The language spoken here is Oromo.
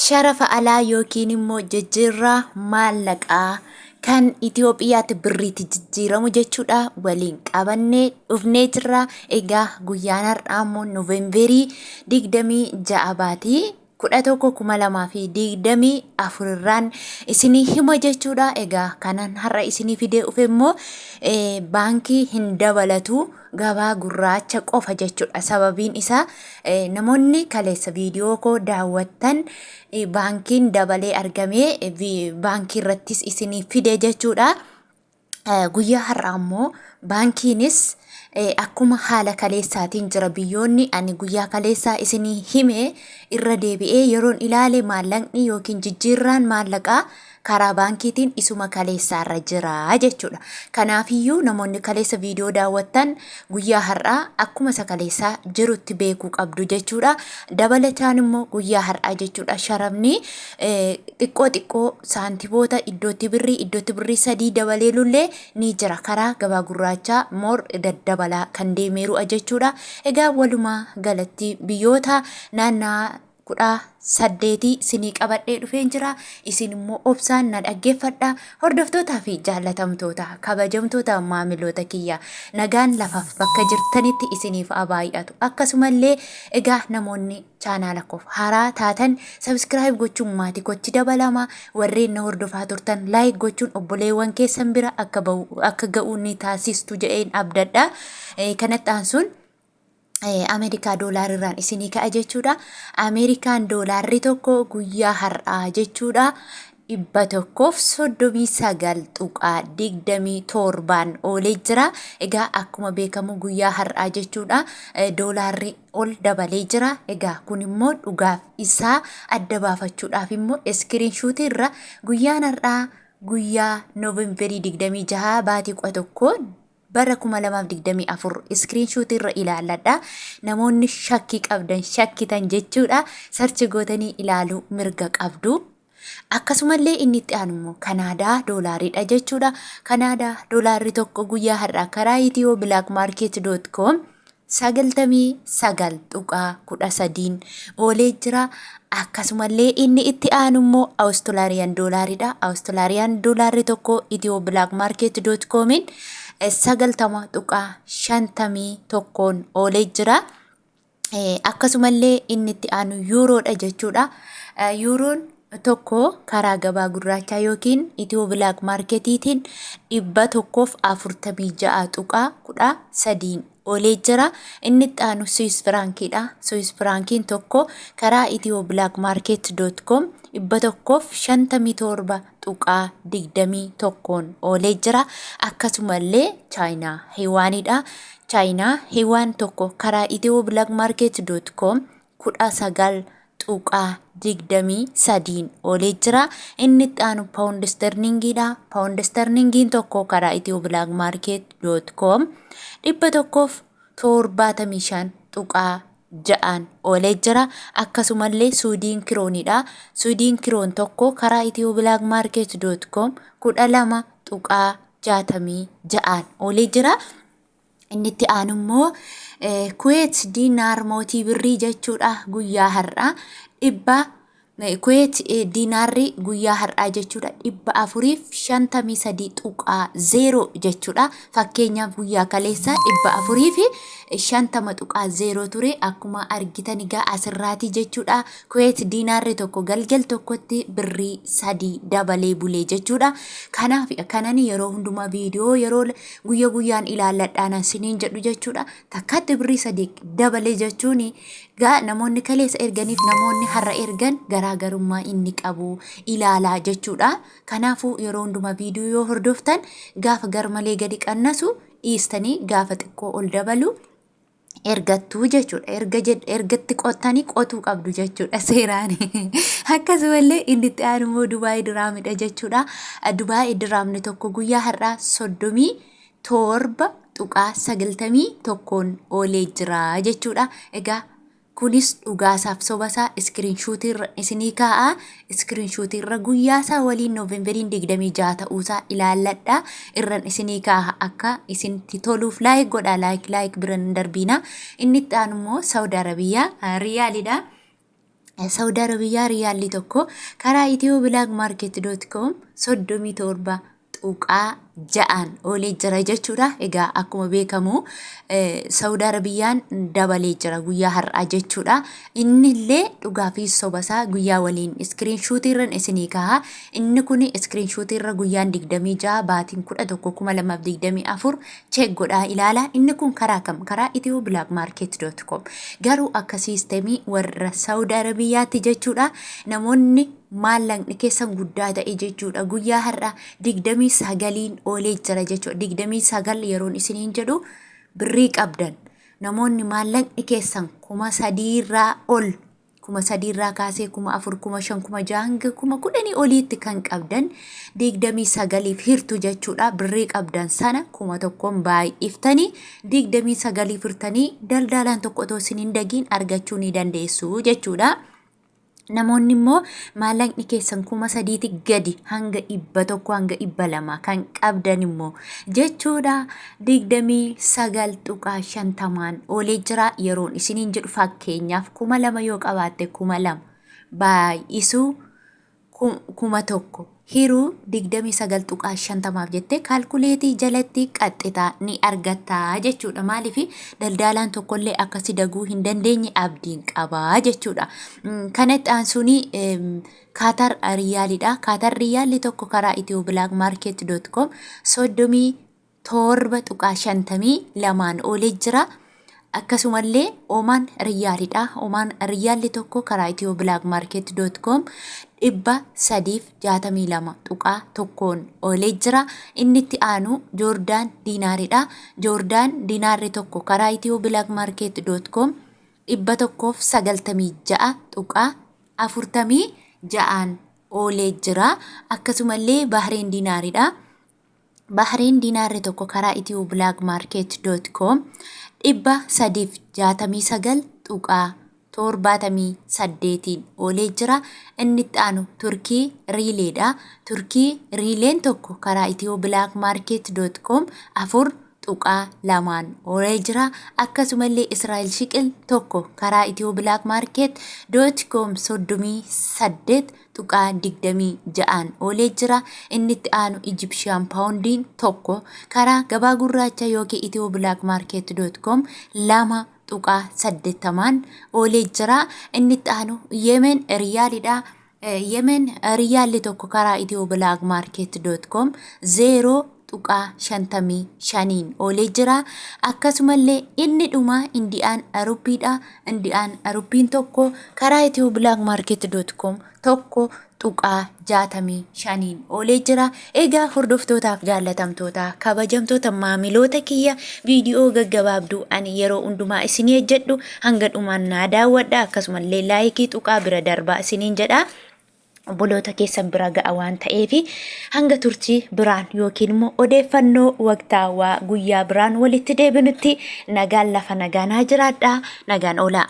Sharafa alaa yookiin immoo jijjiirraa maallaqaa kan Itoophiyaatti birriitti jijjiiramu jechuudha waliin qabannee dhufnee jirra. Egaa guyyaan har'aa immoo Noovemberii 26 baatii 11 2024 irraan isinii hima jechuudha. Egaa kanan har'a isinii fidee dhufe immoo baankii hin dabalatu, gabaa gurraacha qofa jechuudha. Sababiin isaa namoonni kaleessa viidiyoo koo daawwattan baankiin dabalee argamee baankii irrattis isinii fide jechuudha. Guyyaa har'aa immoo baankiinis akkuma haala kaleessaatiin jira. Biyyoonni ani guyyaa kaleessaa isinii hime irra deebi'ee yeroon ilaale maallaqni yookiin jijjiirraan maallaqaa karaa baankiitiin isuma kaleessaarra jira jechuudha. Kanaafiyyuu namoonni kaleessa viidiyoo daawwattan guyyaa har'aa akkuma isa kaleessaa jirutti beekuu qabdu jechuudha. Dabalataan immoo guyyaa har'aa jechuudha sharafni xiqqoo xiqqoo saantiboota iddootti birrii iddootti birrii 3 dabalee lullee ni jira. Karaa gabaa gurraachaa moor daddabalaa kan deemeeru'a jechuudha. Egaa walumaa galatti biyyoota naannaa 18 isinii qabadhee dhufeen jira. Isin immoo obsaan na dhaggeeffadha. Hordoftootaa fi jaallatamtoota, kabajamtoota maamiloota kiyya, nagaan lafaaf bakka jirtanitti isiniif haa baay'atu. Akkasumallee egaa namoonni chaanaala koof haaraa taatan subscribe gochuun maatii kootti dabalama. Warreen na hordofaa turtan like gochuun obboleewwan keessan bira akka ba'u akka ga'u ni taasistu jedheen abdadha. Kanatti aansuun Ameerikaa doolaarirraan isinii ka'a jechuudha. Ameerikaan doolaarri tokko guyyaa har'aa jechuudha 139.27n oolee jira. Egaa akkuma beekamu guyyaa har'aa jechuudha doolaarri ol dabalee jira. Egaa kun immoo dhugaaf isaa adda baafachuudhaaf immoo iskiriinshuutii irra guyyaan har'aa guyyaa Noovemberii 26 baatii 11 bara 2024 iskiriinshuutii irra ilaalladha. Namoonni shakkii qabdan, shakkitan jechuudha, sarchi gootanii ilaaluu mirga qabdu. Akkasumallee inni itti aanu immoo Kanaadaa doolaariidha jechuudha. Kanaadaa doolaarri tokko guyyaa har'aa karaa Itiyoo Black Market dot com 99.13n oolee jira. Akkasumallee inni itti aanu immoo Awustiraariyaan doolaariidha. Awustiraariyaan doolaarri tokko Itiyoo Black Market dot comin 90.51n oolee jira. Akkasumallee inni itti aanu yuuroodha jechuudha. Yuuroon tokko karaa gabaa gurraachaa yookiin Itiyoo Black Marketiitiin 146.13n oolee jira. Inni itti aanu Swiss Firaankiidha. Swiss Firaankiin tokko karaa Itiyoo Black Market dot com 157.21n oolee jira. Akkasumallee Chaayinaa Hiwaanidha. Chaayinaa Hiwaan tokko karaa Itiyoo Black Market dot com 19.23n oolee jira. Inni itti aanu Paawundi Sterlingiidha. Paawundi Sterlingiin tokko karaa Itiyoo Black Market dot com 175.6n oolee jira. Akkasumallee Suudiin Kiroonidha. Suudiin Kiroon tokko karaa Itiyoo Black Market dot com 12.66n oolee jira. Inni itti aanu immoo Kuweet diinaar mootii birrii jechuudha guyyaa har'aa dhibba Kuweet diinaarri guyyaa har'aa jechuudha 453.0 jechuudha. Fakkeenyaaf guyyaa kaleessaa 450.0 ture akkuma argitan egaa asirraati jechuudha. Kuweet diinaarri tokko galgal tokkotti birrii 3 dabalee bulee jechuudha. Kanaaf kanan yeroo hundumaa viidiyoo yeroo guyya guyyaan ilaalladhaan siniin jedhu jechuudha. Takkaatti birrii 3 dabalee jechuun gaa namoonni kaleessa erganiif namoonni har'a ergan garaagarummaa inni qabu ilaalaa jechuudha. Kanaafuu yeroo hundumaa viidiyoo yoo hordoftan gaafa garmalee gadi qannasu dhiistanii gaafa xiqqoo ol dabalu ergattuu jechuudha. Erga ergatti qottanii qotuu qabdu jechuudha seeraan. Akkasumallee inni itti aanu immoo Dubaay diraamidha jechuudha. Dubaay diraamni tokko guyyaa har'aa 37.91n oolee jira jechuudha. Egaa kunis dhugaasaaf sobasaa iskiriinshuutii irra isinii kaa'a. Iskiriinshuutii irra guyyaasaa waliin Noovemberiin 26 ta'uusaa ilaalladha. Irran isinii kaa'a akka isinitti toluuf laayik godhaa, laayik laayik bira hin darbiina. Inni itti aanu immoo Saawud Arabiyaa riyaalidha. Saudi Arabiyyaa riyaalli tokko karaa Ethio Black Market dot com 37.6n oolee jira jechuudha. Egaa akkuma beekamu Saudi Arabiyyaan dabalee jira guyyaa har'aa jechuudha. Inni illee dhugaa fi soba isaa guyyaa waliin iskiriin shuutii irran isinii kaha. Inni kun iskiriin shuutii irra guyyaan 26 baatiin 11 2024 check godhaa ilaala. Inni kun karaa kam? Karaa Ethio Black Market dot com. Garuu akka siistemii warra Saudi Arabiyyaatti jechuudha. Namoonni maallaqni keessan guddaa ta'e jechuudha. Guyyaa har'a 29n oolee jira jechuudha. 29 yeroon isiniin jedhu birrii qabdan. Namoonni maallaqni keessan 3000 irraa ol 3000 irraa kaasee 4000, 5000, 6000 hanga 10,000 oliitti kan qabdan 29f hirtu jechuudha. Birrii qabdan sana 1000n baay'iftanii 29f hirtanii daldaalaan tokko otoo isin hin dagiin argachuu ni dandeessu jechuudha. Namoonni immoo maallaqni keessan 3000ti gadi hanga 100 hanga 200 kan qabdan immoo jechuudha 29.50n oolee jira yeroon isiniin jedhu fakkeenyaaf 2000 yoo qabaatte 2000 baay'isuu 1000 hiruu 29.50f jettee kaalkuleetii jalatti qaxxitaa ni argatta jechuudha. Maaliif daldaalaan tokkollee akka si daguu hin dandeenye abdiin qabaa jechuudha. Kanatti aansuun Kaatar Riyaalidha. Kaatar Riyaalli tokko karaa ethioblakmarket.com 37.52n oolee jira. Akkasumallee Omaan Riyaalidha. Omaan Riyaalli tokko karaa ethioblakmarket.com 362.1n oolee jira. Inni itti aanu Joordaan Diinaaridha. Joordaan Diinaarri tokko karaa ethioblakmarket.com 196.46n oolee jira. Akkasumallee Bahreen Diinaaridha. Bahreen diinaarri tokko karaa ethioblakmarket.com 369.78n oolee jira. Inni itti aanu Turkii Riileedha. Turkii Riileen tokko karaa ethioblakmarket.com 4.2n oolee jira. Akkasumallee Israa'el Shiqil tokko karaa ethioblakmarket.com 38.26n oolee jira. Inni itti aanu Ijipshiyaan Paawundiin tokko karaa gabaa gurraacha yookiin ethioblakmarket.com 2.80n oolee jira. Inni itti aanu Yemen Riyaalidha. Yemen Riyaalli tokko karaa ethioblakmarket.com 0.55n oolee jira. Akkasumallee inni dhumaa Indiyaan Ruppiidha. Indiyaan Ruppiin tokko karaa ethioblakmarket.com 1.65n oolee jira. Egaa hordoftootaaf jaallatamtoota kabajamtoota maamiloota kiyya viidiyoo gaggabaabduu ani yeroo hundumaa isinii hojjedhu hanga dhumaan naa daawwadha. Akkasumallee laayikii tuqaa bira darbaa isiniin jedha. Obboloota keessan bira ga'a waan ta'eef hanga turtii biraan yookiin immoo odeeffannoo waqtaawaa guyyaa biraan walitti deebinutti nagaan lafa nagaan haa jiraadha. Nagaan oolaa.